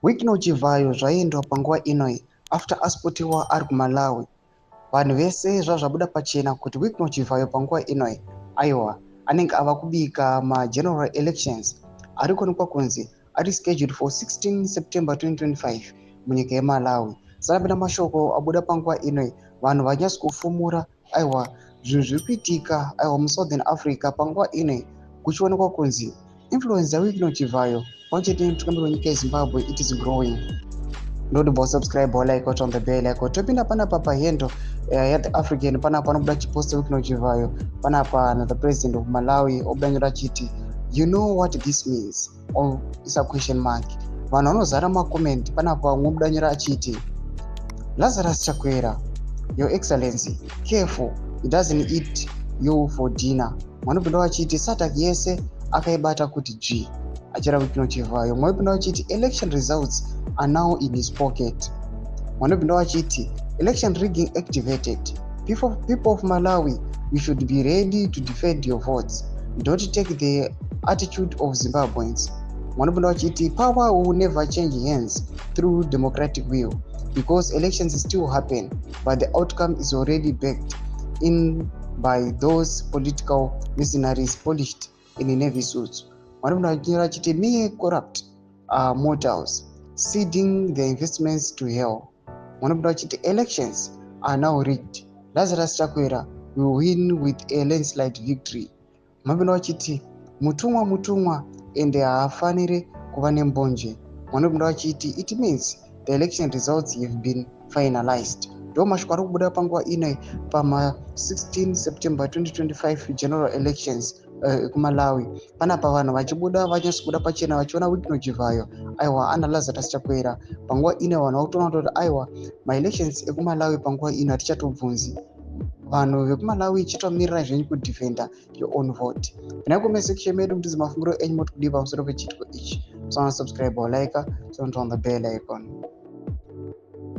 Wicknell Chivayo zvaendwa panguva ino after aspotiwa ari kuMalawi. Vanhu vese zvazvabuda pachena kuti Wicknell Chivayo panguva ino, aiwa, anenge ava kubika mageneral elections ari kuonekwa kunzi ari scheduled for 16 September 2025 munyika yeMalawi. Sarapinda mashoko abuda panguva ino, vanhu vanyatsi kufumura, aiwa, zvinhu zviri kuitika, aiwa, muSouthern Africa panguva ino, kuchionekwa kunzi influence yaWicknell Chivayo pamwe chete nemutungamiri wenyika yeZimbabwe, it is growing. Ndodibva usubscribe, walike, on the bell icon. Topinda panapa pahandle yaThe African. Panapa panobuda chipost Wicknell Chivayo panapa na the president of Malawi, obuda achiti, "You know what this means?" Or isa question mark. Vanhu vanozara macomment panapa. Vamwe obuda nyora achiti, "Lazarus Chakwera, Your Excellency, careful it doesn't eat you for dinner." Mwanopinda vachiti SADC yese akaibata kuti g achira Wicknell Chivayo. Mwanopinda vachiti election results are now in his pocket. Mwanopinda vachiti election rigging activated. People of Malawi, you should be ready to defend your votes. Don't take the attitude of Zimbabweans. Mwanopinda vachiti power will never change hands through democratic will because elections still happen, but the outcome is already backed in by those political mercenaries polished in navy suits. Vanopinda vachinyora vachiti mere corrupt mortals seeding their investments to hell. Vanopinda vachiti elections are now rigged. Lazarus Chakwera will win with a landslide victory. Vanopinda vachiti mutumwa mutumwa ende haafaniri kuva nembonje. Vanopinda vachiti it means the election results have been finalized. Ndo mashoko ari kubuda panguva ino pama16 September 2025 general elections ekuMalawi. Panapa vanhu vachibuda, vanyatsobuda pachena vachiona Wicknell Chivayo, aiwa, ana Lazarus Chakwera. Panguva ino vanhu vakutoona kuti, aiwa, maelections ekuMalawi panguva ino hatichatobvunzi. Vanhu vekuMalawi, chitomirira zvenyu kudefenda your own vote. Pinai comment section medu mutiudze mafungiro enyu, moti kudii pamusoro pechiitiko ichi. Musana subscribe or like, turn on the bell icon.